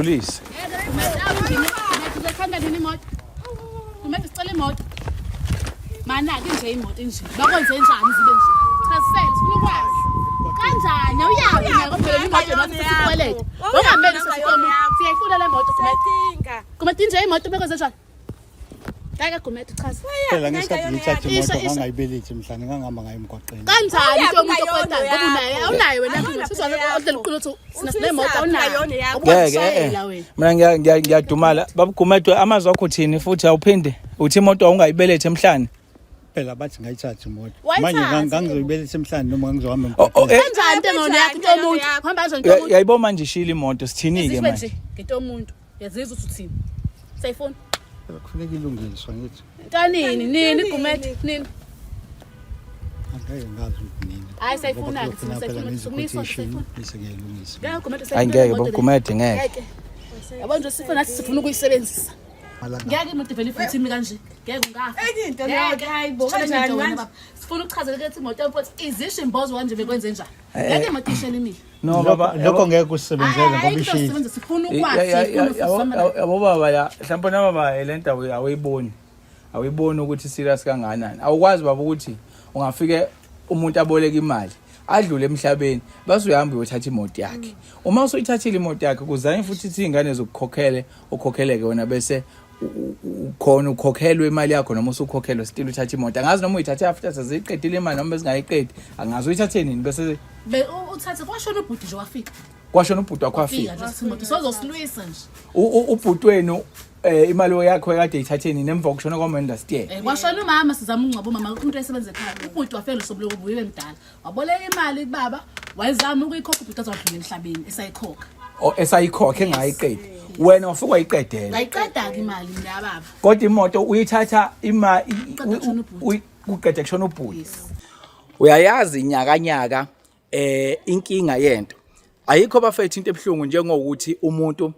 Asivulise. Uzokhanda nini imoto? Kumele sicela imoto. Mana ke nje imoto inje. Bakwenze njani zibe nje? Chazisele sifuna ukwazi. Kanjani awuyazi mina kodwa phela imoto nathi sesikweleta. Ungamele sesikomo. Siyayifuna le moto Gumede. Gumede inje imoto bekwenze njani? Ngeke Gumede chaza. Phela ngesikhathi ngithatha imoto ngangayibelethe mhlane ngangihamba ngayo emgwaqeni. Kanjani into yomuntu okweletayo ngoba unayo awunayo wena sizwa odlela uqina uthi sina sinemoto awunayo. Ngeke eh. Mina ngiyadumala. Baba Gumede amazwi akho uthini futhi awuphinde uthi imoto awungayibelethe emhlane. Phela bathi ngayithatha imoto. Wayithatha. Manje ngangizoyibeletha emhlane noma ngangizohamba Oh, oh, emgwaqeni. Kanjani into engeyona yakho into yomuntu? Hamba kanjani into yomuntu? Yayibo manje ishila imoto sithini ke Iziswe manje? nje ngento yomuntu. Uyazizwa ukuthi uthini? Sayifuna. Phela kufuneka ilungiswe ngithi. Kanini nini Gumede nini? Angeke ngazi ukuthi nini. Hayi, sayifuna-ke Ngoba thina, kuzofuneka phela sayifuna, ngenze sokuniswa, i-quotation, sayifuna. bese ngiyayilungisa. Ngeke Gumede Hayi sayifuna. ngeke imoto baba le. Gumede ngeke. Ngeke. Yabo nje sifuna nathi sifuna ukuyisebenzisa. Malanga. Ngeke imoto ivele ifuthi imi kanje. Ngeke ungafa. Enye into leyo, Ngeke. hayi bo, Sitshela kanjani into wena manje? baba. Sifuna ukuchazela ukuthi imoto mfowethu izisho imbozo kanje bekwenze njani. Ngeke imoto ishele imile. No baba Lokho ngeke kusebenzele Hayi, ngoba ayikho ishile. isebenzisa sifuna ukwazi sifuna futhi Yabo baba la mhlawumbe na baba le ndawo awuyiboni. Awuyiboni ukuthi serious kangakanani. Awukwazi baba ukuthi ungafike umuntu aboleka imali adlule emhlabeni base uyahamba uyothatha imoto yakhe. Uma usuyithathile imoto yakhe kuzanye futhi ithi ingane zokukhokhele ukhokheleke wena bese ukhona ukhokhelwe imali yakho noma usukhokhelwe still uthatha imoto. Angazi noma uyithathe after seziyiqedile imali noma bezingayiqedi. Angazi uyithathe nini bese Be uthathe kwashona ubhuti nje wafika. kwashona ubhuti wakho Fika wafika. nje sithi imoto sozosilwisa nje. Ubhuti wenu imali yakho ekade ithathe nini emva kokushona kwamani last year? Kwashona umama sizama ukungcwaba umama umuntu esebenza ekhaya. Ubhuti wafela usobuloku ubuye emdala. Waboleka imali kubaba wayezama ukuyikhokha ubhuti azodlula emhlabeni esayikhokha. O esayikhokhe engayiqedi. Wena wafika wayiqedela. Ngayiqeda ke imali mina baba. Kodwa imoto uyithatha ima Kuqeda kushona ubhuti. kuqeda kushona ubhuti. Uyayazi inyakanyaka inkinga yento. Ayikho bafethu into ebuhlungu njengokuthi umuntu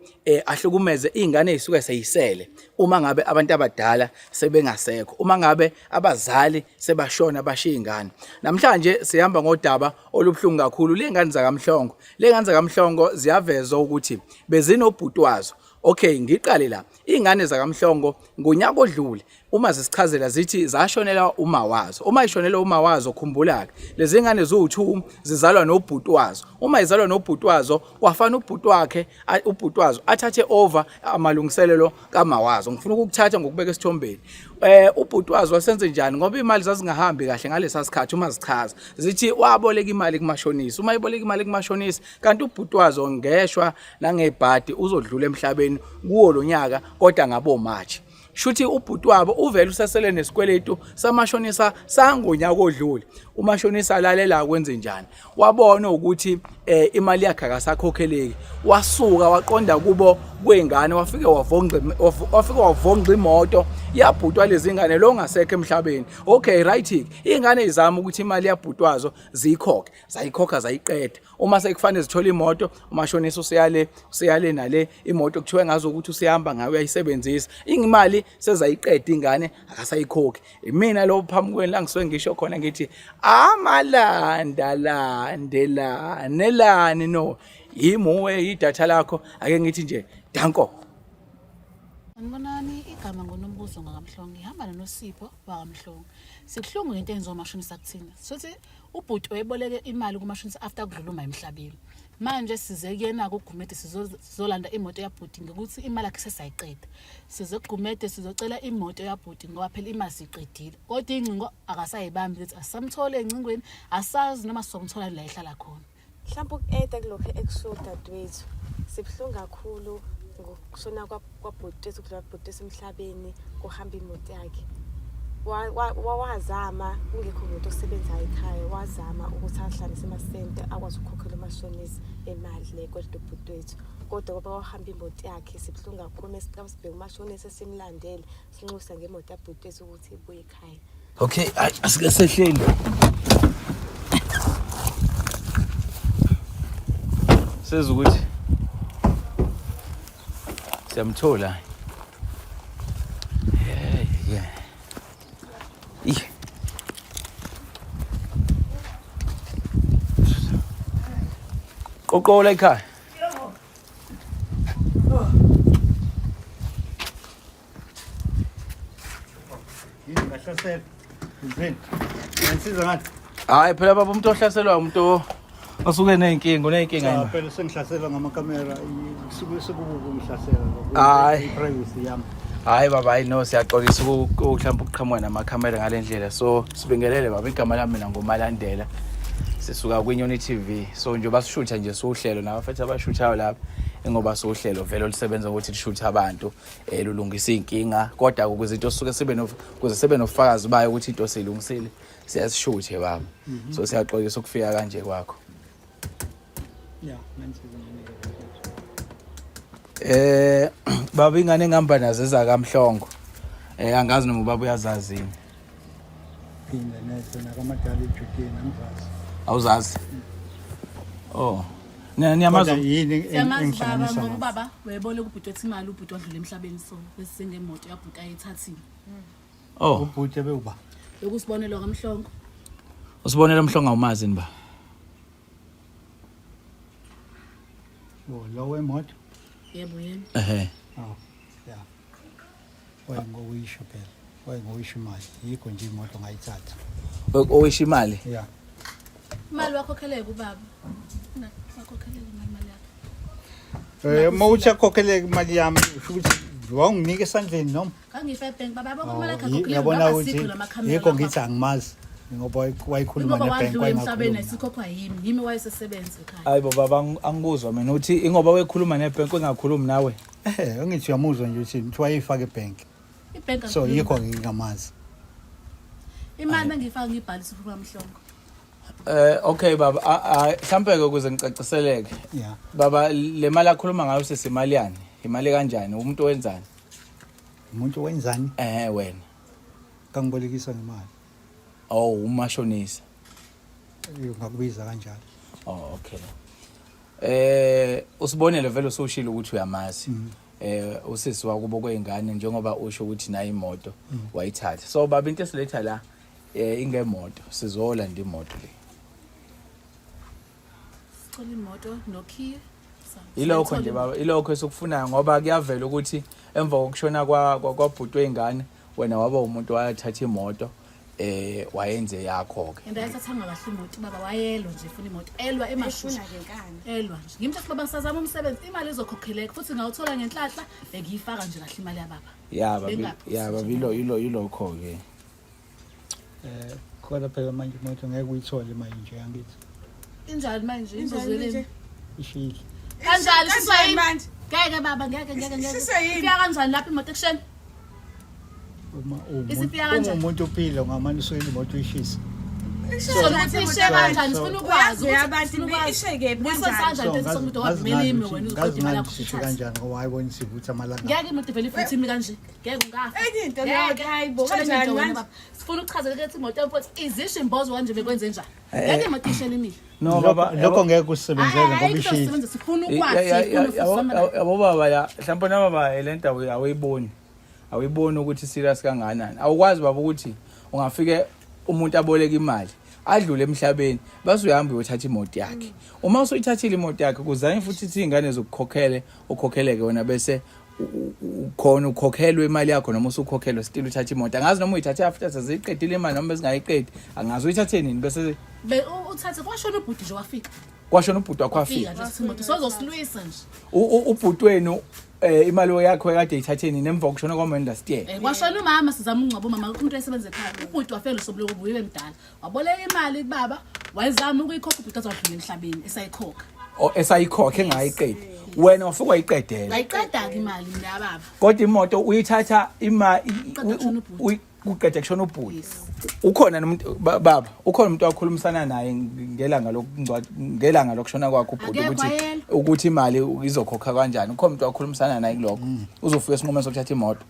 ahlukumeze izingane ezisuke seyisele uma ngabe abantu abadala sebengasekho, uma ngabe abazali sebashona bashiya ingane. Namhlanje sihamba ngodaba olubuhlungu kakhulu lengane zakaMhlongo. Lengane zakaMhlongo ziyavezwa ukuthi bezinobhuti wazo. Okay, ngiqale la. Ingane zakaMhlongo ngonyaka odlule uma zisichazela zithi zashonela uma wazo. Uma ishonela uma wazo khumbula-ke lezi ngane ziwu-2 zizalwa nobhuti wazo. Uma izalwa nobhuti wazo kwafana ubhuti wakhe ubhuti wazo athathe over amalungiselelo kama wazo. Ngifuna ukukuthatha ngokubeka esithombeni. Ubhuti wazo wasenze njani ngoba imali zazingahambi kahle ngalesa sikhathi uma zichaza. Zithi waboleka imali kumashonisa. Uma iboleka imali kumashonisa kanti ubhuti wazo ngeshwa nangebhadi uzodlula emhlabeni kuwo lo nyaka kodwa ngabo March. Shuthi ubhuti wabo uvele usesele nesikweletu samashonisa sangonyaka odlule. Umashonisa lalela kwenze njani? Wabona ukuthi imali yakhe akasakhokheleki. Wasuka waqonda kubo kwengane wafike wavongca wafike wavongca imoto yabhutwa lezi ngane lo ngasekho emhlabeni. Okay right, ingane izama ukuthi imali yabhutwazo ziyikhokhe. Zayikhokha zayiqeda. Uma sekufanele zithole imoto umashonisa useyale useyale nale imoto kuthiwe ngazo ukuthi usehamba ngayo uyayisebenzisa. Imali sezayiqeda ingane akasayikhokhi. Imina lo phambi kwenu la ngisuke ngisho khona ngithi amalanda landelanelani no yimuwe idatha lakho ake ngithi nje danko. Sanibonani, igama nguNombuzo ngakaMhlongo, ngihamba noNosipho wakaMhlongo. Sibuhlungu ngento eyenziwa umashonisa kuthina. Sothi ubhuti wayeboleke imali kumashonisa after kudlula uma emhlabeni. Manje size kuyena-ke uGumede sizolanda imoto yabhuti ngokuthi imali yakhe sesayiqeda. Size kuGumede sizocela imoto yabhuti ngoba phela imali siyiqedile. Kodwa ingcingo akasayibambi ukuthi asisamtholi engcingweni, asazi noma sizomthola la ehlala khona. Mhlawumbe uku-eda kulokhu ekusho udadewethu, sibuhlungu kakhulu ngokushona kwabhuti wethu, kudlula bhuti wethu emhlabeni, kuhamba imoto yakhe. Wazama kungekho muntu osebenzayo ekhaya, wazama ukuthi ahlanganise amasente akwazi ukukhokhela umashonisa imali le kwelida ubhuti wethu. Kodwa ngoba wahamba imoto yakhe sibuhlungu kakhulu mesiqala sibheke umashonisa simlandele sinxusa ngemoto yabhuti wethu ukuthi ibuye ekhaya. Okay, asike sehleni. Seza ukuthi siyamthola. Yeah, yeah. Ih. Qoqola ekhaya. Ngiyahlasela. Ngizini. Ngisiza ngathi. Hayi phela baba umuntu ohlaselwa umuntu osuke nenkinga, unenkinga Cha yini? phela sengihlasela ngamakamera suke sekubuka ungihlasela lokho. Hhayi. I-privacy yami. Hayi baba, hayi no siyaxolisa mhlawumbe ukuqhamuka namakhamera ngale ndlela. So sibingelele baba, igama lami mina nguMalandela. Sisuka kwiNyoni TV. So njengoba sishutha nje siwuhlelo nabafethu abashuthayo lapha ingoba siwuhlelo vele olusebenza ukuthi lishuthe abantu lulungisa iy'nkinga kodwa ukuze into suke sibe no ukuze sibe nobufakazi bayo ukuthi into siyilungisile siyasishuthe baba. So siyaxolisa ukufika kanje kwakho. Yeah, ngisiza ngani. Baba ingane engihamba nazo ezakaMhlongo. Angazi noma ubaba uyazazi yini. Phinda neze nakamadala ejudeni angizazi. Awuzazi? Oh. Niyamazi Kodwa yini Siyamazi baba engihlanganisa ngoba nazo? ubaba wayeboleka ubhuti wethi imali ubhuti wadlula emhlabeni so besisengemoto yabhuti ayithathile. Oh, Ubhuti ebewuba. Bekusibonelo kaMhlongo. usibonela uMhlongo awumazi ni ba? Oh, lo wemoto. Yebo yena. Ehhe. Oh, yeah. Wayengowisho phela. Wayengowisho imali. Yikho nje imoto ngayithatha. Owisha imali. Yeah. Imali wakhokheleka ubaba. Na wakhokheleka imali yakhe. Eh, uma uthi akhokheleke imali yami, usho ukuthi wawunginika esandleni noma? Ngangifa ebank baba yabo Oh, imali yakhe akhokheleka. Uyabona Baba ukuthi sikho lamakhamera. yikho ngithi angimazi ngoba wayikhuluma Ngoba nebhenki wadlula emhlabeni wayengakhulumi. asikhokhwa yimi, yimi wayesesebenza ekhaya. Hayi bo baba angikuzwa mina uthi ingoba wekhuluma nebhenki engakhulumi nawe. Eh, angithi uyamuzwa nje uthi uthi wayeyifaka ebhenki. Ibhenki So akukhulumi. yikho ngingamazi. Imali bengiyifaka ngibhalisa ukuba Mhlongo. Okay baba, mhlambe ke ukuze ngicaciseleke. Yeah. Baba le mali akhuluma ngayo sesimali yani? Imali kanjani? Umuntu wenzani? Umuntu wenzani? Wena. Kangibolekisa ngemali. Oh, umashonisa. Ngakubiza kanjalo. Oh, okay. Usibonele vele usushilo ukuthi uyamazi. Usisi wakubo kwezingane njengoba usho ukuthi nayo imoto wayithatha. So baba into esiletha la ingemoto, sizolanda imoto le. Sicela imoto nokhiye. Ilokho nje baba, ilokho esikufunayo ngoba kuyavela ukuthi emva kokushona kwabhuti wengane wena waba umuntu wayathatha imoto wayenze yakho ke. And ayithathanga kahle imoto baba wayelwa nje efuna imoto elwa emashushu. Efuna ngenkani. Elwa nje. Ngimthatha baba ngisazama umsebenzi imali izokhokheleka futhi ngawuthola ngenhlanhla bengiyifaka nje kahle imali yababa. Ya baba, Bengaphuzi ya baba nje. ilo ilokho ke. Kodwa phela manje imoto ngeke uyithole manje angithi. Injani manje Injani inzozweleni? nje? Ishile. Kanjani siswa Kanjani yini? manje? Ngeke baba ngeke ngeke ngeke. Siswe yini? Ifika kanjani lapha imoto ekuseni? Uma Isifika kanjani? umuntu uphila ngamane usuke imoto uyishisa. Sifuna ukuthi ishe kanjani sifuna ukwazi Uyazi ukuthi abantu sifuna ukwazi. ishe kephi Buyisa kanjani? isandla So into somuntu owavumela imi wena uzoqeda imali yakho ngazi usuthathe. kanjani ngoba wayibonisa ukuthi amalanga. Ngeke imoto ivele ifuthi imi kanje. Ngeke ungafa. Enye into Ngeke. leyo, hayi bo, Sithole kanjani into wena manje? baba. Sifuna ukuchazela ukuthi imoto yomfowethu izisho imbozo kanje bekwenze njani. Ngeke imoto ishele imile. No baba, Lokho ngeke kusebenzele ngoba Hayi, ishile. kuzosebenza, sifuna ukwazi, sifuna ukuzama la. Yabo baba ya mhlawumbe na baba le nto awuyiboni. Awuyiboni ukuthi serious kangakanani. Awukwazi baba ukuthi ungafike umuntu aboleka imali adlule emhlabeni bese uyahamba uyothatha imoto yakhe. Uma usuyithathile imoto yakhe kuzanye futhi ithi ingane zokukhokhele ukhokheleke wena bese ukhona ukhokhelwe imali yakho noma usukhokhelwe still uthatha imoto. Angazi noma uyithathe after seziyiqedile imali noma besingayiqedi. Angazi uyithathe nini bese Uthathe kwashona ubhuti nje wafika. Kwashona ubhuti wakho wafika. Wafika nje imoto sozosilwisa nje. Ubhuti wenu imali yakho ekade ithathe nini emva kokushona kwamani last year? Kwashona umama sizama ukungcwaba umama umuntu osebenza ekhaya. Ubhuti wafela usobulo kubuye emdala. Waboleka imali kubaba wayezama ukuyikhokha ubhuti azodlula emhlabeni esayikhokha. Oh, esayikhokha engayiqedi. Wena wafika wayiqedela. Ngayiqeda ke imali mina baba. Kodwa imoto uyithatha Uqeda kushona ubhuti. uqeda kushona ubhuti. Yes. Ukhona nomuntu baba, ukhona umuntu wakhulumisana naye ngelanga lokungcwa ngelanga lokushona kwakho ubhuti Akekho ukuthi wayelwa. ukuthi imali izokhokha kanjani. Ukhona umuntu wakhulumisana naye kulokho. Uzofika esinqumeni sokuthatha imoto.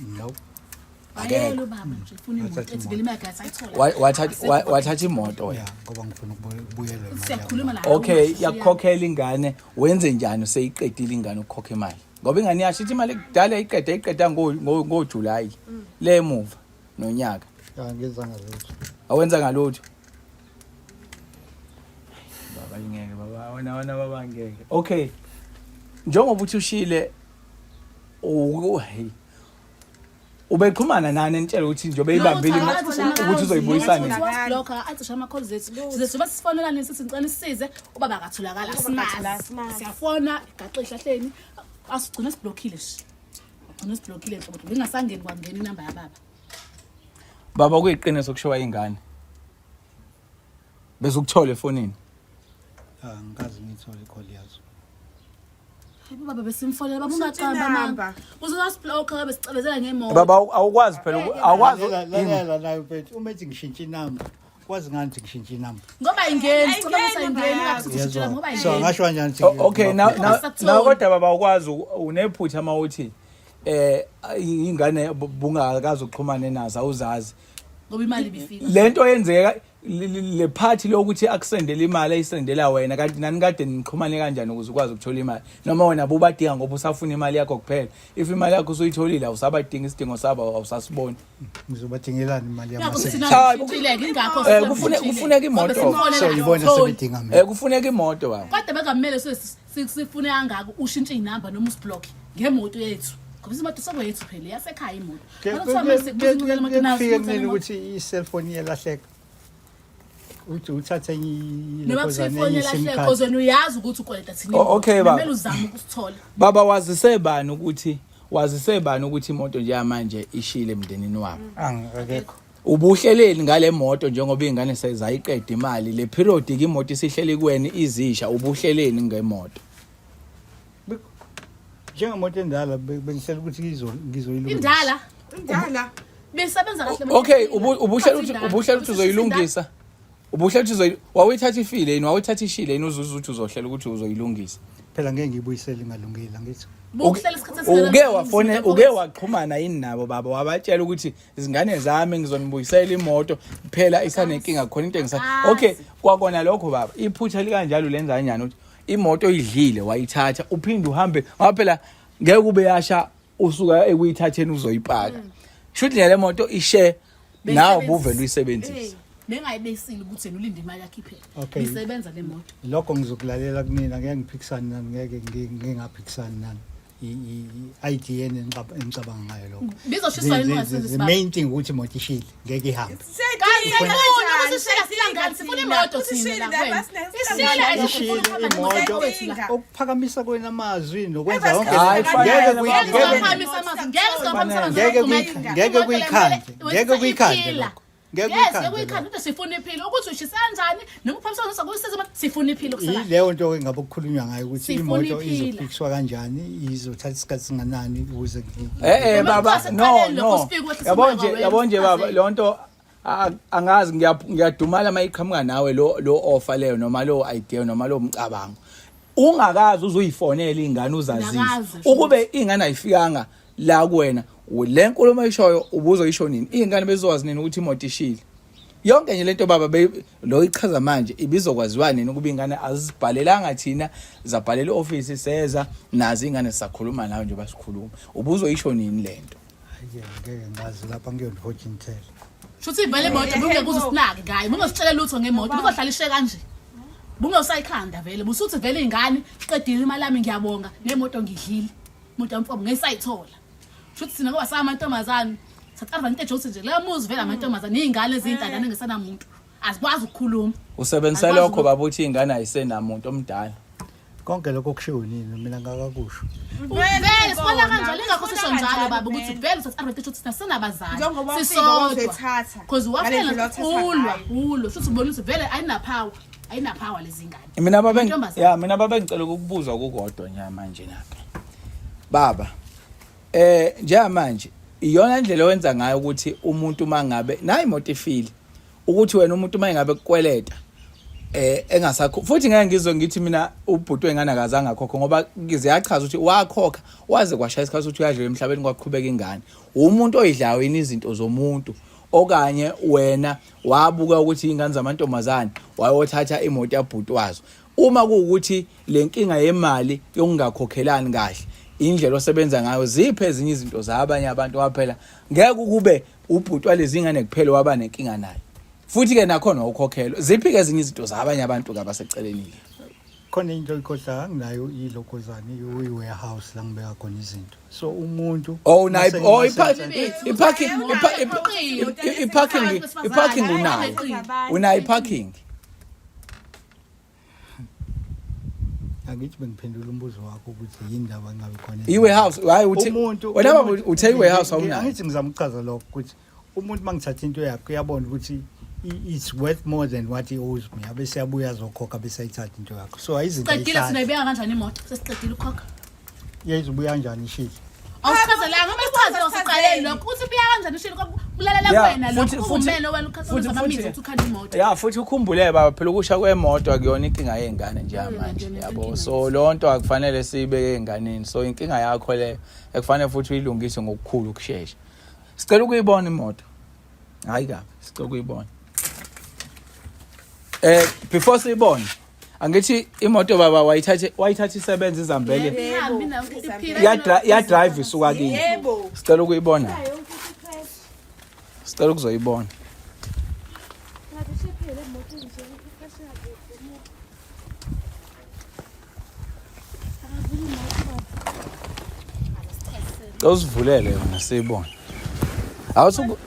No. Wayelwa baba nje ufuna imoto Wathatha ethi vele imali yakhe ayithola. Wathatha imoto wena. Yeah, ngoba ngifuna ukubuyelwa imali. Siyakhuluma la. Okay, yakukhokhela ingane, wenze njani useyiqedile ingane ukukhokha imali? Ngoba ingane yasho ithi imali kudala iqeda iqeda ngoJuly le emuva nonyaka. Ya ngenza ngalutho. Awenza ngalutho. Baba ngeke baba, wena baba ngeke. Okay. Njengoba uthi ushile hey. Ubexhumana nani enitshela ukuthi njengoba eyibambile ukuthi uzoyibuyisa nini? Wasibhlokha acishe ama-calls ethu. Size siba sifonelane sithi ngicela isisize ubaba akatholakala simazi. Siyafona igaxe ehlahleni asigcine siblokhile nje. Agcine siblokhile nhlobo bengasangeni kwangena inamba yababa. Baba kuyiqiniso kushiwa ingane. Bese ukuthola efonini. Ah, ngikaze ngiyithole i-call yazo. Hayi baba besimfonela baba ungaqamba amanga. Uzosibhlokha besicebezela ngemoto. Baba awukwazi phela awukwazi Lalela nayo mfethu uma ethi ngishintshe inamba kwazi ngani ukuthi ngishintshe inamba. Ngoba ingeni sicabanga ukuthi ayingeni ngakusitshela ngoba ingeni. So ngasho kanjani ukuthi Okay now now kodwa baba awukwazi unephutha uma uthi eh ingane bungakazi uxhumane nazo awuzazi. Ngoba imali ibifika. Lento yenzeka le party lokuthi akusendele imali ayisendela wena kanti nani kade nixhumane kanjani ukuze ukwazi ukuthola imali noma wena bubadinga ngoba usafuna imali yakho kuphela if imali yakho usuyitholile awusabadinga isidingo sabo awusasiboni ngizobadingelani imali yami kufuneka imoto so yibona sebedinga mina kufuneka imoto baba kodwa bekamele sifune kangaka ushintshe inamba noma usiblock ngemoto yethu ngoba imoto sekwethu phela yasekhaya imoto Kufike kumina ukuthi i-cellphone iyalahleka. Uthi uthathe enye noma kuthiwa ifoni yalahleka cause wena uyazi ukuthi ukweleta thina Oh, okay, baba. kumele uzame ukusithola Baba wazise bani ukuthi wazise bani ukuthi imoto njengamanje ishile emndenini wabo? Angekho. Ubuhleleni ngale moto njengoba ingane sezayiqeda imali le period ke imoto isihleli kuwena izisha ubuhleleni ngemoto. Njengemoto endala bengihlela ukuthi ngizoyilungisa. Indala. Indala. Besebenza kahle. Okay, ubuhlela ukuthi ubuhlela ukuthi uzoyilungisa. Ubuhlela ukuthi uzoyi wawuyithatha ifile yini wawuyithatha ishile yini uzuza ukuthi uzohlela ukuthi uzoyilungisa. Phela ngeke ngiyibuyisele ingalungile angithi. Ubuhlela isikhathi esingaka. Uke wafone uke waxhumana yini nabo baba wabatshela ukuthi izingane zami ngizonibuyisela imoto phela isanenkinga khona into engisa. Okay, kwakona lokho baba iphutha likanjalo lenza kanjani ukuthi imoto oyidlile wayithatha uphinde uhambe ngoba phela ngeke ube yasha usuka ekuyithatheni uzoyipaka shuthi le moto ishe nawe ubuvele uyisebenzise bengayibesile ukuthi yena ulinde imali yakhe iphele Okay. bisebenza le moto Lokho ngizokulalela kunina ngeke ngiphikisane nani ngeke ngingaphikisani nani. I-idea enicabanga ngayo lokho. Bizoshiswa yini The- ungasebenzisi The baba? main thing ukuthi imoto ishile ngeke ihambe. Kanti ukuthi sishela sifuna imoto thina la kuwena. Ishile and sifuna Ishile ukuhamba nemoto imoto yethu la. okuphakamisa kwena amazwi nokwenza Ngeke yonke Hayi, le- kufanele ngeke baba. Ngeke ngeke siwaphakamisa amazwi, ngeke siwaphakamisa amazwi. Ngeke Imoto ngeke le kuyikhande, kumele ngeke kuyikhande iphila. lokho. Ngeke Yes, kuyikhande ngeke kuyikhande ukuthi sifuna iphila ukuthi ushisa kanjani noma uphakamisa amazwi akusiza imali sifuna iphila kusala. Yileyo nto ke ngabe kukhulunywa ngayo ukuthi Sifuna imoto iphila. izofikiswa kanjani izothatha isikhathi singanani ukuze Eh eh Noma baba kuthiwa no sekuqaleni lokho no. sifike kwehlisa Yabo umoya nje kwawena, yabo nje baba sichazele. lo nto angazi ngiyadumala uma iqhamuka nawe lo lo offer leyo noma lo idea noma lo mcabango. Ungakazi uzuyifonela ingane uzazise. Nakaze, Ukube ingane ayifikanga la kuwena le nkulumo oyishoyo ubuzoyisho nini? Ingane bezokwazi nini ukuthi imoto ishile? Yonke nje lento baba lo ichaza manje ibizokwaziwa nini ukuba ingane azibhalelanga thina zabhalela i-office seza nazo ingane sisakhuluma nawe njengoba sikhuluma ubuzoyisho nini lento Hayi ngeke ngazi lapha ngiyona Fortune Teller. Shuthi vele imoto bungeke uze usinake ngayo bungositshele lutho ngemoto buzohlala ishe kanje bungosayikhanda vele busuthi vele ingane qedile imali yami ngiyabonga nemoto ngidlile imoto yamfobo ngesayithola shuthi thina ngoba samantombazane thatha advantage ukuthi nje leyo muzi vele amantombazane iy'ngane eziyintandane engesenamuntu azikwazi ukukhuluma usebenzisa Akwazi lokho baba uthi ingane ayisenamuntu omdala Konke lokho kushiwo nini mina ngakakusho. Vele sibona kanjalo ingakho sisho njalo baba ukuthi vele uthatha advantage ukuthi thina sinabazali Njengoba wafika sisodwa wazoyithatha. because Ngale ndlela wafela wathatha ulwa ngayo. ulwa futhi ubona ukuthi vele ayinapower ayinapower lezi ngane mina babe Amantombazane. ya mina babe ngicela ukukubuza okukodwa nya manje naka baba eh njengamanje iyona indlela owenza ngayo ukuthi umuntu mangabe nayi imoto ifile ukuthi wena umuntu uma engabe kukweleta eh engasakho futhi ngeke ngizwe ngithi mina ubhuti wengane akazange akhokhe ngoba ziyachaza ukuthi wakhokha waze kwashaya isikhathi ukuthi uyadlula emhlabeni kwaqhubeka ingane umuntu oyidlayo yini izinto zomuntu okanye wena wabuka ukuthi ingane zamantombazane wayothatha imoto yabhuti wazo uma kuwukuthi le nkinga yemali yokungakhokhelani kahle indlela osebenza ngayo ziphi ezinye izinto zabanye abantu waphela ngeke kube ubhuti walezi ngane kuphela waba nenkinga naye futhi ke nakhona wawukhokhelwa ziphi ke ezinye izinto zabanye abantu kabaseceleni ke. Khona into oyikhohlayo, anginayo ilokhozane i-warehouse la ngibeka khona izinto. So umuntu Oh, nayo mase- oh mase- i-parking i-parking i-parking unayo. Unayo i-parking. Angithi bengiphendula umbuzo wakho ukuthi yini ndaba ngingabi khona. I-warehouse hayi uthi Umuntu wena baba uthe i-warehouse awunayo. Angithi ngizama ukuchaza lokho ukuthi umuntu mangithatha into yakhe uyabona ukuthi it's worth more than what he owes me, abese yabuya azokhokha bese ayithatha into yakho. So ayizinto Qedile, ayihlali. sinayibeka kanjani imoto? Sesiqedile ukukhokha. Yezubuya kanjani ishile? Awusichazelanga uma sichaze usiqaleni lokho uthi buya kanjani ushilo kulalela Yeah, kuwena lokho kungumele wena ukhathazwa amamizi ukuthi ukhanda imoto. Ya, futhi ukhumbule baba phela ukusha kwemoto akuyona inkinga yey'ngane njengamanje, yabo. So leyo nto akufanele siyibeke ey'nganeni. So inkinga yakho leyo ekufanele futhi uyilungise ngokukhulu ukushesha. Sicela ukuyibona imoto. Hayi kabi, sicela ukuyibona. Before siyibone, angithi imoto baba wayithatha isebenza izambele. Ya drive isuka kini. Yebo. Sicela ukuyibona. Sicela ukuzoyibona. Cela usivulele yona siyibone. Awusuku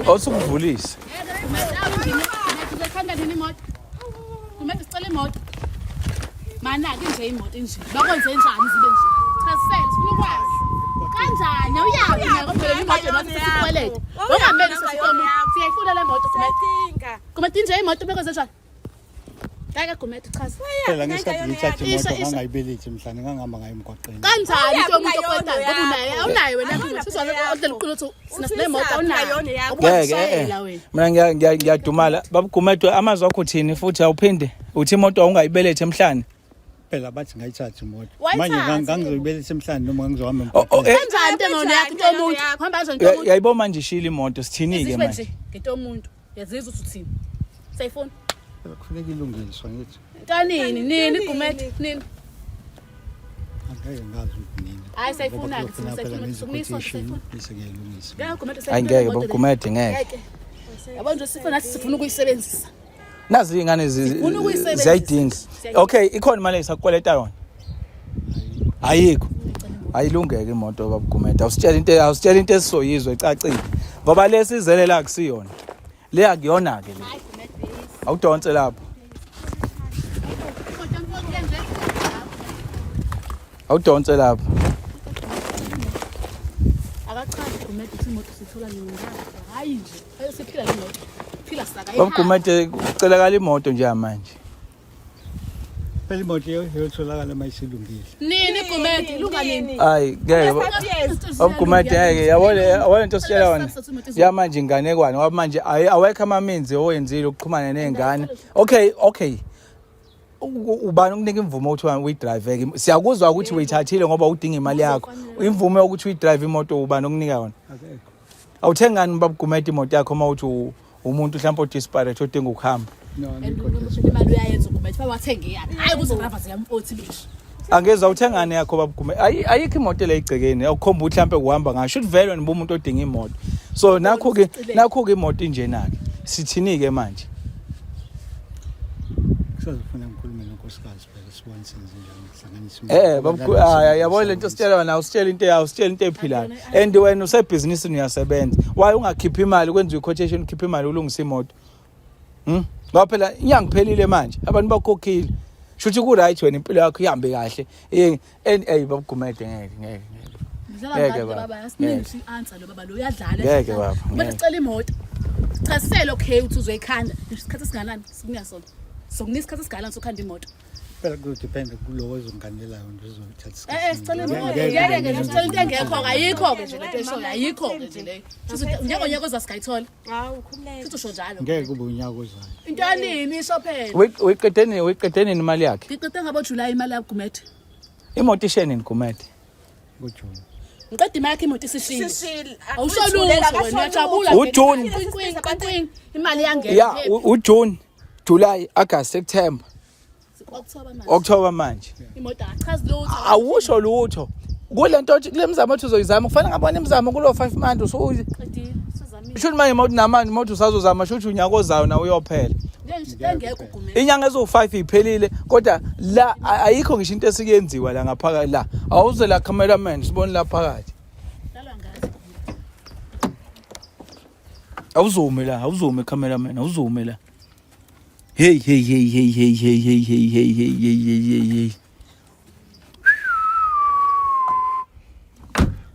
awusukuvulisa. Kumele sicela imoto. Manake nje imoto inje. Bakwenze njani zibe nje? Chazisele sifuna ukwazi. Kanjani awuyazi mina kodwa imoto nathi sesikwelede. Ongamele sesikomo. Siyayifuna le moto Gumede. Siyadinga. Gumede inje imoto bekwenze njani? Ngeke Gumede chaza. Phela ngesikhathi ngithatha Isho, imoto isho. ngangayibelethe mhlawumbe ngangihamba ngayo emgwaqeni. Kanjani into yomuntu okwetayo ngoba Akuyona unayo awunayo wena Akuyona sizwa yakho. odlela uqiniso ukuthi sina sinemoto Uthi awunayo. akuyona yakho. Ngeke eh. Ukwashayela wena. Mina ngiyadumala. Babugumede amazwi akho uthini futhi awuphinde uthi imoto awungayibelethe emhlane. Phela bathi ngayithatha imoto. Wayithatha Manje ngangizoyibeletha emhlane noma ngangizohamba Oh, oh, emgwaqeni. Kanjani into engeyona yakho into yomuntu? Hamba kanjani into yomuntu? Yayibo manje ishile imoto sithini ke Iziswe manje? nje ngento yomuntu. Uyazizwa ukuthi uthini? Sayifuna. Phela kufuneka ilungiswe ngithi. Kanini nini Gumede nini? Angeke ngazi ukuthi nini. Hayi, sayifuna-ke, Ngoba kuzofuna thina phela sayifuna, ngenze sokuniswa, i-quotation, sayifuna. bese ngiyayilungisa. Ngeke Gumede Hayi ngeke babugumede ngeke. Ngeke. Yabo nje sifuna nathi sifuna ukuyisebenzisa. Nazi iy'ngane Sifuna ukuyisebenzisa. ziyayidinga. Siyayidinga. Okay, ikhona imali esakukweleta yona? Ayikho. Ayilungeke imoto babugumede. Awusitshela into esizoyizwa ecacile. Ngoba lesi izele la kusiyona. Le akuyona ke le. Awudonse lapho. Awudonse lapho. Akachazi Gumede ukuthi imoto sithola nini. Hayi nje, siphila le moto. Phila saka. Babugumede kucelakala imoto nje manje. Phela imoto iyotholakala uma isilungile. Nini Gumede, lunga nini? Hayi ngeke. Babugumede ngeke yabo le yabo lento sitshela yona. Ya manje inganekwane ngoba manje awekho ama-means owenzile ukuxhumana ney'ngane. Okay. Ubani ukunika imvume ukuthi uyidrive ke? Siyakuzwa ukuthi uyithathile ngoba udinga imali yakho. Imvume yokuthi uyidrive imoto ubani okunika yona? Akekho. Awuthengani babugumede imoto yakho uma uthi umuntu mhlawumbe odesperate odinga ukuhamba? No, And angikho umuntu desperate. imali uyayenza uGumede. Bawathenge yakhe. Hayi ukuze driver ziyampothi bishi. Angezwa uthengani yakho babugumede. Ayikho imoto le igcekeni akukhomba ukuthi mhlawumbe kuhamba ngayo. Shuthi vele wena umuntu odinga imoto. So nakho ke imoto injena ke. Sithini ke manje? Kusazofuna ngikhulume nonkosikazi phela sibone senze njani sihlanganise imali. Babugumede yabo lento sitshela wena awusitshela into awusitshela into ephilayo. And wena usebhizinisini uyasebenza. Why ungakhiphi imali kwenziwe i-quotation ukhiphe imali ulungise imoto? Ngoba phela inyanga iphelile manje abantu bakhokhile. Shuthi ku right wena impilo yakho ihambe kahle. And hey babugumede ngeke ngeke ngeke. Ngidlala Ngeke ngani baba. baba, asiningi Ngeke. i-answer lo baba lo uyadlala. Ngeke baba, Kumele ngeke. sicela imoto. Chasisele okay uthi uzoyikhanda. Ngisho isikhathi esinganani sikunika sona. Sokunika isikhathi esinganani sokhanda imoto. Phela kuzodependa kulowo ozongikanelayo nje uzothatha Eh sicela imoto. Ngeke Ngeke kube nje sicela into engekho ayikho ke nje lento eshoyo ayikho ke nje leyo. Shuthi nyaka ozasingayithola. Hawu khululeka. Futhi usho njalo. Ngeke kube unyaka ozayo. Into yanini isho phela. Uyiqede nini imali yakhe? Ngiqede ngabo July imali yakho Gumede. Imoto ishe nini Gumede? NgoJuni. Ngiqeda imali yakho imoto isishile. Sishile. Awusho lutho wena uyajabula. UJune. Qing, qing, qing, Imali iyangena. Ya, uJune, July, August, September, October manje. October manje. Imoto achazi lutho. Awusho lutho. Kule nto kule mizamo othi uzoyizama kufanele ngabona imizamo kulo 5 months usu Qedile. Sozamile. shuthi manje mawuthi namanje mawuthi usazozama shuthi unyaka ozayo nawe uyophela. Engekho uGumede. Inyanga eziwu-5 iphelile kodwa la ayikho ngisho into esikuyenziwa la ngaphakathi la. Awuze la cameraman sibone la phakathi. Dlalwa ngathi. Awuzume la, awuzume cameraman, awuzume la. Hey hey hey hey hey hey hey hey hey hey hey hey hey hey.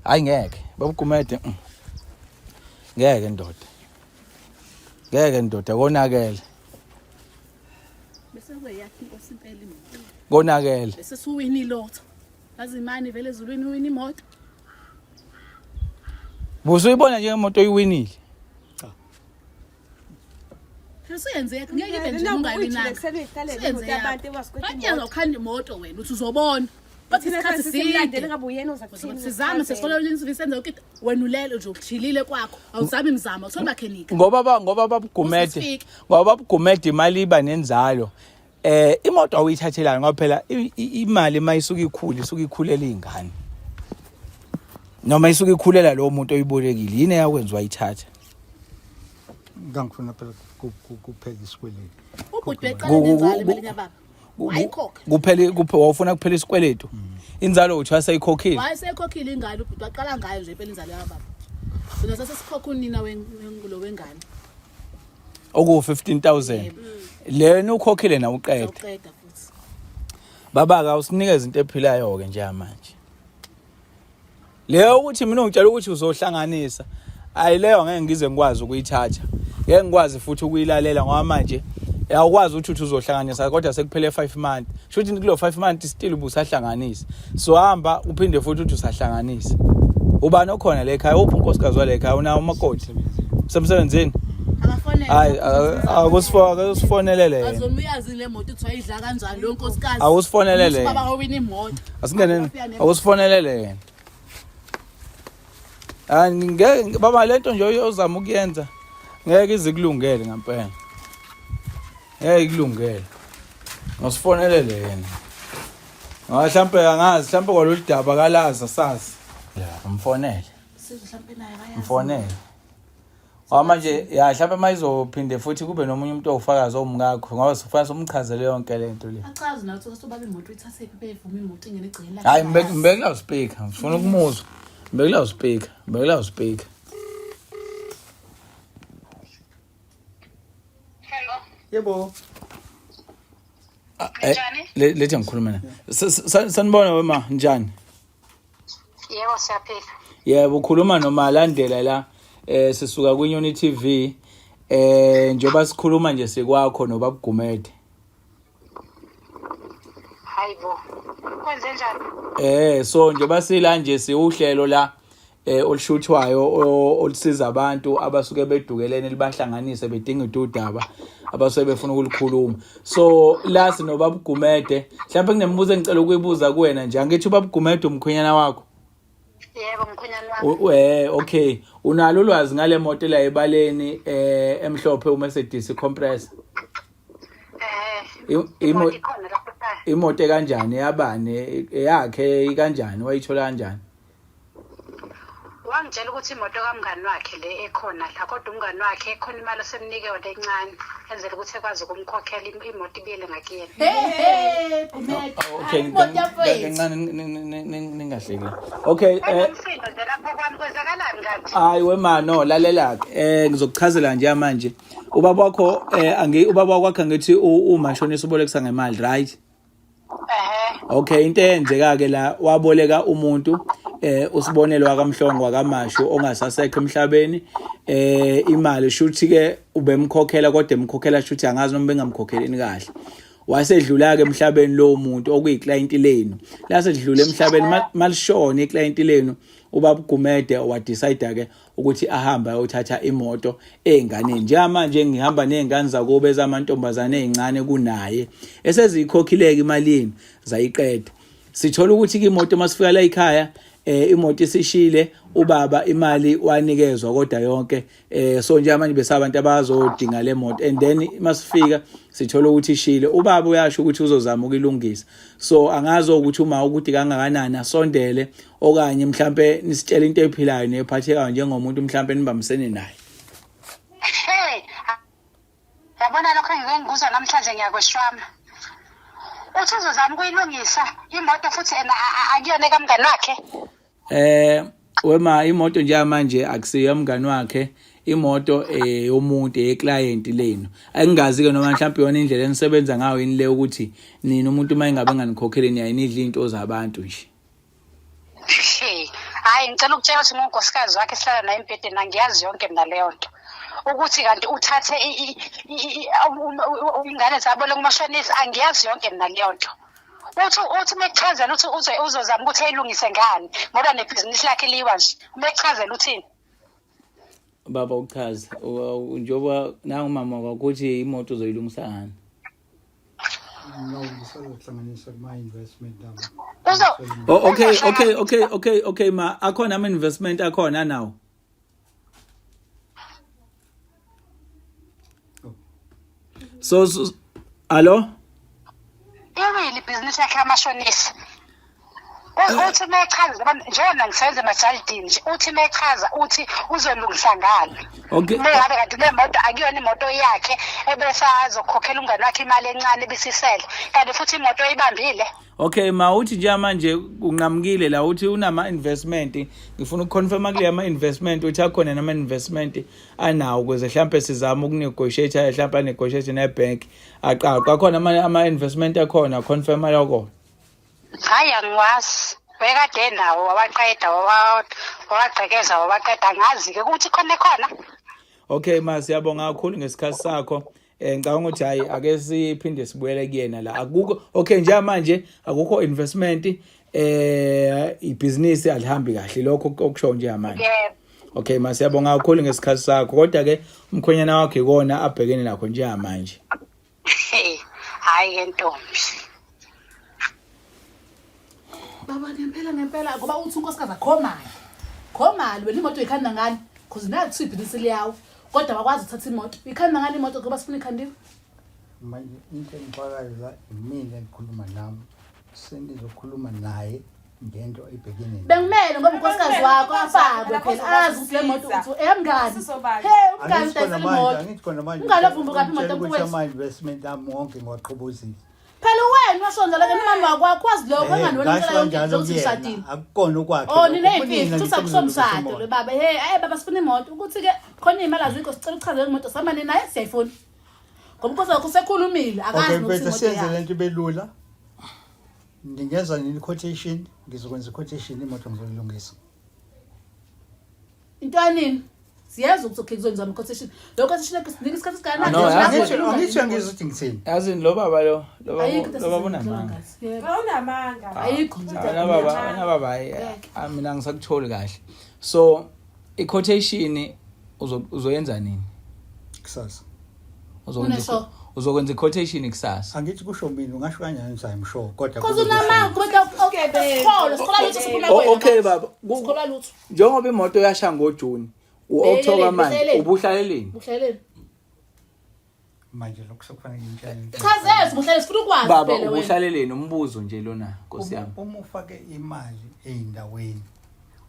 Hayi ngeke, babugumede. Ngeke ndoda. Ngeke ndoda konakele. Bese kuyakhe inkosi impela imoto. Konakele. Bese suwina ilotho. Yazi imani vele ezulwini uwina imoto. Busuyibona nje imoto oyiwinile. Usuyenzeka ngeke ibe nje ungayinaka. Uyenze abantu ewasikwethu Bathi ukhanda imoto wena uthi uzobona. Bathi isikhathi side. ngabe uyena oza kuthini Sizame sesikole senze yonke into wena ulele nje ukuchilile kwakho. Awuzami imizamo awutholi makhenika. Ngoba ba ngoba babugumede. Usifike. Ngoba babugumede imali iba nenzalo. Imoto awuyithathelani ngoba phela imali mayisuka ikhula isuka ikhulela izingane. Noma isuka ikhulela lo muntu oyibolekile yini eyakwenza wayithatha? Ngangifuna phela kuphela isikweletu. Ubhuti weqala nenzalo emalini yababa. Wayikhokha. Kuphela kuphe wawufuna kuphela isikweletu. Inzalo uthi waseyikhokhile. Wayesekhokhile ingane ubhuti waqala ngayo nje impela inzalo yababa. Thina sasesikhokha unina lo wengane. Oku 15000. Lena ukhokhile na uqede. Uqeda futhi. Baba ka usinikeze into ephilayo ke nje manje. Leyo ukuthi mina ungitshela ukuthi uzohlanganisa ayileyo ngeke ngize ngikwazi ukuyithatha. Ngeke ngikwazi futhi ukuyilalela ngoba manje awukwazi ukuthi uthi uzohlanganisa kodwa sekuphele 5 months. Sho ukuthi kulo 5 months still ubusahlanganisa. So hamba uphinde futhi uthi usahlanganisa. Ubani okhona le ekhaya? Uphi unkosikazi wale ekhaya? Unawo umakoti? Usemsebenzini? Akafonele. Hayi akusifonelele yena. Azomuyazi le moto uthi wayidla kanjani lo nkosikazi. Awusifonelele yena. Baba wawina imoto. Asingene awusifonelele yena. Hayi ngeke baba lento nje ozama ukuyenza ngeke ize ikulungele ngempela. Ngeke ikulungele. Ngosifonelele yena. Ngoba mhlambe angazi mhlambe kwalolu daba kalazi asazi. Ya, mfonele. Sizwe mhlambe naye akayazi. Mfonele. Ngoba manje ya mhlambe mayizophinde futhi kube nomunye umuntu owufakazi owumkakho ngoba sifuna somchazele yonke lento le. Achazi nawe ukuthi ubaba imoto uyithathephi bevuma imoto ingene egcekeni lakhe. Hayi ngibeke ngibeke la speaker, ngifuna ukumuzwa. Ngibeke la speaker, ngibeke la speaker. Hello. Yebo. Ninjani? Lethi ngikhuluma na. Sanibona wema njani? Yebo siyaphila. Yebo ukhuluma noMalandela la sisuka kwiNyoni TV njoba sikhuluma nje sikwakho noBabugumede. Hayibo. Kwenze njani? So njoba sila nje siuhlelo la olushuthwayo olusiza abantu abasuke bedukelene libahlanganise bedinga udaba abasuke befuna ukulikhuluma. So la sinoBabugumede, mhlawumbe kunemibuzo engicela ukuyibuza kuwena nje. Angithi uBabugumede umkhwenyana wakho? Yebo mkhwenyana wami. Okay. Unalo ulwazi ngale moto la ebaleni emhlophe uMercedes Compressor? Imoto ikhona lapha ekhaya. Imoto kanjani yabani eyakhe ikanjani wayithola kanjani? Wangitshela ukuthi imoto kamngani wakhe le ekhona la kodwa umngani wakhe ekhona imali osemnike yona encane enzela ukuthi ekwazi ukumkhokhela imoto ibiyele ngakuyena. Hey Gumede. Okay, kancane ningahleki. Okay, Kunomsindo nje lapho kwami kwenzakalani kanti? Hayi wema no lalela ke ngizokuchazela nje manje. Ubaba wakho ubaba wakho ngithi umashonisa ubolekisa ngemali, right? Okay, into eyenzeka ke la waboleka umuntu usibonelo wakaMhlongo wakaMashu ongasasekho emhlabeni imali shuthi ke ubemkhokhela kodwa emkhokhela shuthi angazi noma bengamkhokheleni kahle. Wasedlula ke emhlabeni lo muntu okuyiclient lenu. Lasedlula emhlabeni malishona iclient lenu ubaba Gumede wa decide ke ukuthi ahambe ayothatha imoto ezinganeni. Njengamanje ngihamba nezingane zakubo ezamantombazane ezincane kunaye esezikhokhileke imali yenu zayiqeda. Sithola ukuthi ke imoto masifika la ekhaya imoto isishile ubaba imali wanikezwa kodwa yonke so nje manje besabantu abazodinga le moto and then masifika sithola ukuthi ishile ubaba uyasho ukuthi uzozama ukuyilungisa. So angazi ukuthi uma ukuthi kangakanani asondele okanye mhlambe nisitshele into ephilayo nephathekayo njengomuntu mhlambe nibambisene naye. Hey, yabona lokho Engikuzwa namhlanje ngiyakweshwama. Uthi uzozama ukuyilungisa imoto futhi ena akuyona ekamngani wakhe. Wema imoto njengamanje akusiyo yomngani wakhe imoto yomuntu yeclient lenu. Angingazi ke noma mhlawumbe yona indlela enisebenza ngayo yini le ukuthi nina umuntu uma engabe enganikhokhele niyaye nidle into zabantu nje. Hayi ngicela ukutshela ukuthi ngunkosikazi wakhe sihlala naye embhedeni angiyazi yonke mina leyo nto. Ukuthi kanti uthathe ingane zabo kumashonisa angiyazi yonke mina leyo nto. Uthi uma ekuchazela uthi uzozama ukuthi ayilungise ngani ngoba nebhizinisi lakhe liwa nje. Uma ekuchazela uthini? Baba uchaze njengoba nangu mama kwakuthi imoto uzoyilungisa ngani? No, ngisazohlanganisa kuma-investment ami. Oh, okay ma akhona ama investment akhona nawo. So alo? Iwile ibhizinisi yakhe yamashonisa. Uthi uma echaza ngoba njengoba ngisebenza emajalidini nje uthi uma echaza uthi uzolungisa ngani. Okay. Uma ngabe kanti le moto akuyona imoto yakhe ebese azokhokhela umngane wakhe imali encane ebisisele. Kanti futhi imoto oyibambile. Okay ma uthi njengamanje kunqamukile la uthi unama investment ngifuna ukuconfirma kule ama investment uthi akhona nama investment anawo ukuze mhlambe sizame ukunegotiate mhlambe anegotiate nebank aqaqwa akhona ama investment akhona confirma lokho. Hayi angiwazi. Wayekade enawo wawaqeda wawagqekeza wawaqeda angazi-ke ukuthi khona khona. Okay ma siyabonga kakhulu ngesikhathi sakho. Ngicabanga ukuthi hayi ake siphinde sibuyele kuyena la. Akukho okay njengamanje akukho investment ibhizinisi alihambi kahle lokho okusho njengamanje. Yebo. Okay ma siyabonga kakhulu ngesikhathi sakho kodwa ke umkhwenyana wakho ikona abhekene nakho njengamanje. Hayi ke ntombi. Baba ngempela ngempela ngoba uthi unkosikazi akho mali. Kho mali wena imoto uyikhanda ngani? Cause nayo kuthiwa ibhizinisi liyawo. Kodwa bakwazi ukuthatha imoto. Uyikhanda ngani imoto ngoba sifuna ikhandiwe? Manje into engixakayo la imina engikhuluma nami senizokhuluma naye ngento ebhekene naye. Bengimele ngoba unkosikazi wakho afakwe phela azi ukuthi le moto uthi eyamngani. Hey umngani Angithi khona udayisela manje, imoto. angithi khona manje. Umngani wavumbuka phi imoto Ungitshela ukuthi mfowethu? ama-investment ami wonke ngiwaqhobozile. Phela wena wasondela ke nomama wakho wazi lokho Eh, engani wena ngasho ucela yonke kanjalo into ukuthi kuyena, ushadile. Akukona okwakhe. Oh lokho, nineyimfihlo kunina futhi ngithi akusomshado ngizolungisa lo baba. Hey hey baba sifuna imoto ukuthi ke khona imali azikho sicela uchazele imoto samane naye siyayifuna. Ngoba unkosikazi wakho usekhulumile akazi Okay, nokuthi mfethu imoto siyenze yakhe. lento ibe lula. Ningenza nini quotation? Ngizokwenza quotation imoto ngizoyilungisa. Into yanini? Siyeza ukuthi okay kuzonziwa ama-quotation. Lo quotation yakho sinika isikhathi esikanani? No, yazi- Angithi angizwa ukuthi ngithini. Yazini lo baba lo lo baba Ayikho into lo baba esizenzela unamanga. ngazi. Yebo. Awunamanga. Ayikho nje. Wena baba wena baba hayi mina angisakutholi kahle. So i-quotation uzoyenza nini? Kusasa. Uzokwenza Une-sure? uzokwenza i-quotation kusasa. Angithi kusho mina ungasho kanjani ukuthi I'm sure kodwa Cause kube kusho unamanga mina. kodwa sikholwa sikholwa lutho siphuma Oh, kuwena. okay baba. Sikholwa lutho. Njengoba imoto yasha ngoJune, uOctober manje Behleleni. ubuhlaleleni? Buhlaleleni. Manje lokho sekufanele ngimtshele. Chazela sibuhlale sifuna ukwazi Baba phela wena. ubuhlaleleni umbuzo nje lona Nkosi yami. Uma ufake imali ey'ndaweni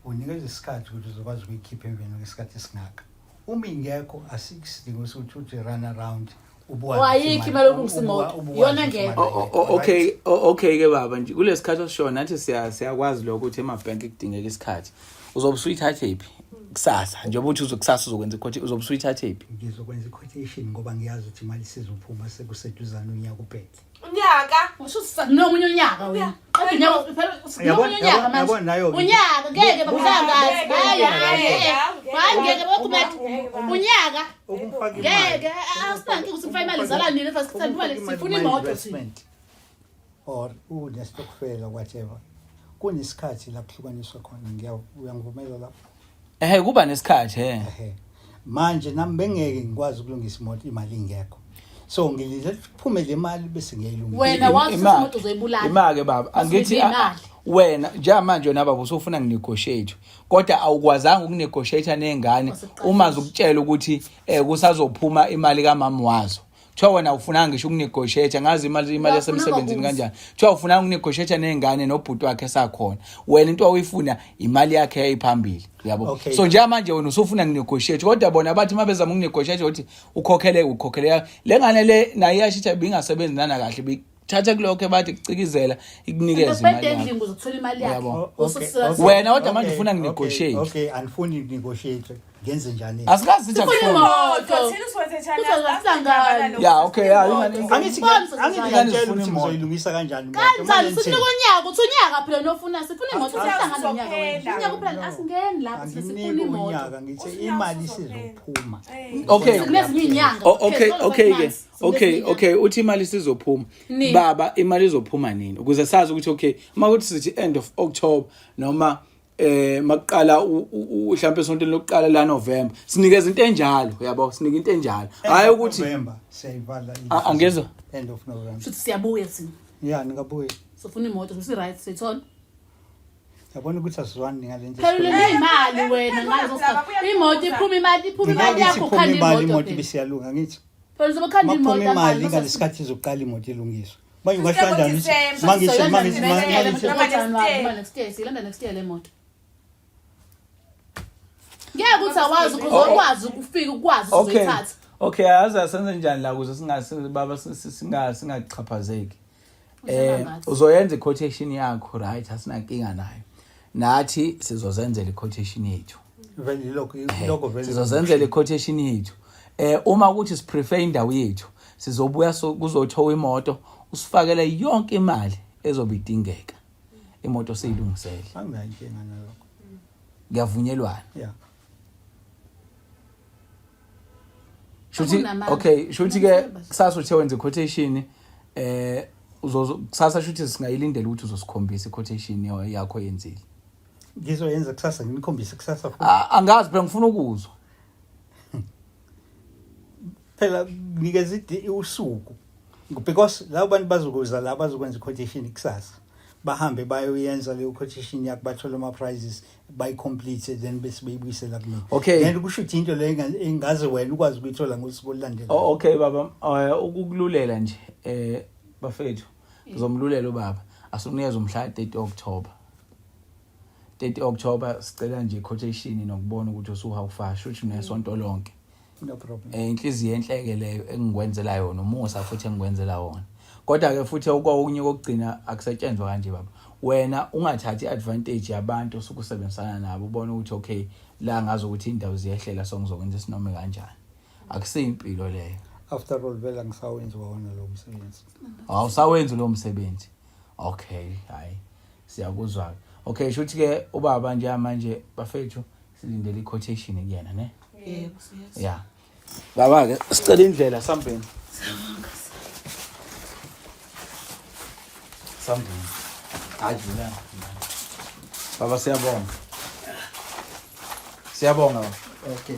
unikeza isikhathi ukuthi uzokwazi ukuyikhipha emveni kwesikhathi esingaka. Uma ingekho asikusidingo sokuthi uthi run around ubuwazi Oh, ukuthi ayikho imali yokulungisa imoto. ubuwazi Iyona ukuthi engekho. imali O- ayikho, okay right? okay ke baba nje kulesikhathi osishoyo nathi siyakwazi lokho ukuthi emabhenki kudingeka isikhathi. Uzobe usuyithathe phi kusasa njengoba uthi uzokusasa uzokwenza i-quotation uzobe usuyithathe phi? Ngizokwenza i-quotation ngoba ngiyazi ukuthi imali isizophuma sekuseduzane unyaka uphele. Unyaka. Usho nomunye unyaka wena. Qeda unyaka phela Yabona- nomunye unyaka yabona- manje. yabona nayo-ke. Unyaka ngeke babuhlanga Ngeke, hayi hayi. ngeke, Hayi ngeke bakumethi. Unyaka Ukumfaka imali. ngeke asinankinga ukuthi mfake imali izala nini first sithanda imali sifuna imoto thina. investment or unestokfela whatever kunesikhathi la kuhlukaniswa khona uyangivumela lapho Ehhe kuba nesikhathi he. ehe manje nami bengeke ngikwazi ukulungisa imoto imali ingekho so ngilinde ukuthi kuphume le mali bese ngiyayilungisa Wena wazi ukuthi Ima- imoto uzoyibulala. Ima-ke baba angithi Usuyibi imali. wena njengamanje wena baba usufuna nginegotiate kodwa awukwazanga ukunegotiate nengane Wasekuqaleni. uma zokutshela ukuthi kusazophuma imali kamama wazo. Kuthiwa wena awufunanga ngisho ukunegotiate, ngazi imali yasemsebenzini kanjani. Kuthiwa awufunanga ukunegotiate ney'ngane nobhuti wakhe esakhona. Wena into awuyifuna imali yakhe yayiphambili, yabo. Okay. So njengamanje wena usufuna nginegotiate, kodwa bona bathi uma bezama ukunegotiate ukuthi ukhokhele ukhokhele le ngane le nayo iyashintsha, ibingasebenzi nana kahle, ibithatha kulokho bathi kucikizela ikunikeze imali Ubhede yakho. endlini ukuze uthole imali yakhe. Yabo. Okay, okay, Wena kodwa manje okay, ufuna okay, nginegotiate. Okay, andifuni negotiate. Ngenze njani? Asikazi sithi Sifuna akufuni. imoto. Thina usiwenze njani? Kuzohlangana. Ya, okay, ya, ingane- Angithi Bani sokuthi angithi njani? ngiyantshela Zifuna ukuthi imoto. ngizoyilungisa kanjani imoto. Kanjani Manje sifuneka ngithini? unyaka uthi unyaka phela nofuna sifuna imoto Unyaka sihlangana unyaka wena. uzophela. Unyaka uphela asingeni lapho sifuna Anginiki imoto. unyaka ngithi imali isizophuma. Okay. Kunezinye izinyanga. Oh, okay okay ke okay okay uthi imali isizophuma Nini? baba, imali izophuma nini ukuze sazi ukuthi okay uma kuthi sithi end of October noma makuqala mhlambe esontweni lokuqala la November, sinikeza into enjalo, uyabo, sinika into enjalo, hayi ukuthi November siyayivala. Angizwa. End of November. Shuthi siyabuya thina. Yeah, ningabuye. Sifuna imoto, sisi right sithona. Yabona ukuthi asizwani ngale nto. Phela ulinde imali wena ngaleso sikhathi. Imoto iphuma imali, iphuma imali Ngithi yakho iphuma ukhanda imali imoto. imoto phela. ibisiyalunga ngithi. Phela uzobe ukhanda Makuphuma imoto imali ngaleso ngalesikhathi izoqala imoto ilungiswe. Manje ungasho Sisebo kanjani ukuthi December. mangithi mangithi Next year, mangithi noma next year. Noma next year, silanda next year le moto. Ngeke ukuthi awazi ukuzokwazi ukufika ukwazi okay uzoyithatha. Okay, aze asenze njani la ukuze singasi baba singachaphazeki. Uzoba Uzoyenza i-quotation yakho, right, asinankinga nayo, nathi sizozenzela i-quotation yethu. Vele lokho lokho vele. Sizozenzela i-quotation yethu. Uma ukuthi siprefer indawo yethu, sizobuya kuzothowa imoto, usifakele yonke imali ezobe idingeka, imoto siyilungisele. Anginayo inkinga nalokho. Kuyavunyelwana? Yeah. Shuthi Akunamandla. okay, shuthi ke Unamandla. kusasa uthe wenza i-quotation, uzozo kusasa, shuthi singayilindela ukuthi uzosikhombisa i-quotation yakho yenzile. Ngizoyenza kusasa nginikhombise kusasa futhi. Angazi phela, ngifuna ukuzwa. Phela nikeza usuku because labo bantu bazokuza la bazokwenza i-quotation kusasa, bahambe bayoyenza leyo quotation yakho, bathole ama-prizes, bayi-complete, then bese beyibuyisela kumina. Okay. Then kusho ukuthi into leyo engaze wena ukwazi ukuyithola ngosuku olulandelayo. Oh, okay baba, ukukululela nje bafethu, ngizomlulela ubaba, asikunikeza umhla 30 October. 30 October sicela nje quotation nokubona ukuthi usuhow far, shuthi nesonto lonke. No problem. Inhliziyo enhleke leyo engikwenzela yona, umusa futhi engikwenzela wona. Kodwa ke futhi okunye kokugcina, akusetshenzwa kanje baba. Wena ungathathi advantage yabantu osukusebenzisana nabo, ubone ukuthi okay la ngazi ukuthi indawo ziyehlela, so ngizokwenza isinome kanjani. Akusiyimpilo leyo. After all vele angisawenzi wona lo msebenzi. Awusawenzi lo msebenzi. Okay, hayi. Siyakuzwa. Okay, shuthi ke ubaba nje manje bafethu silindele i-quotation kuyena, ne? Yebo, yes. Yeah. Baba ke sicela indlela sambeni. Sambeni. Hayi dlula. Baba siyabonga. Siyabonga baba. Okay.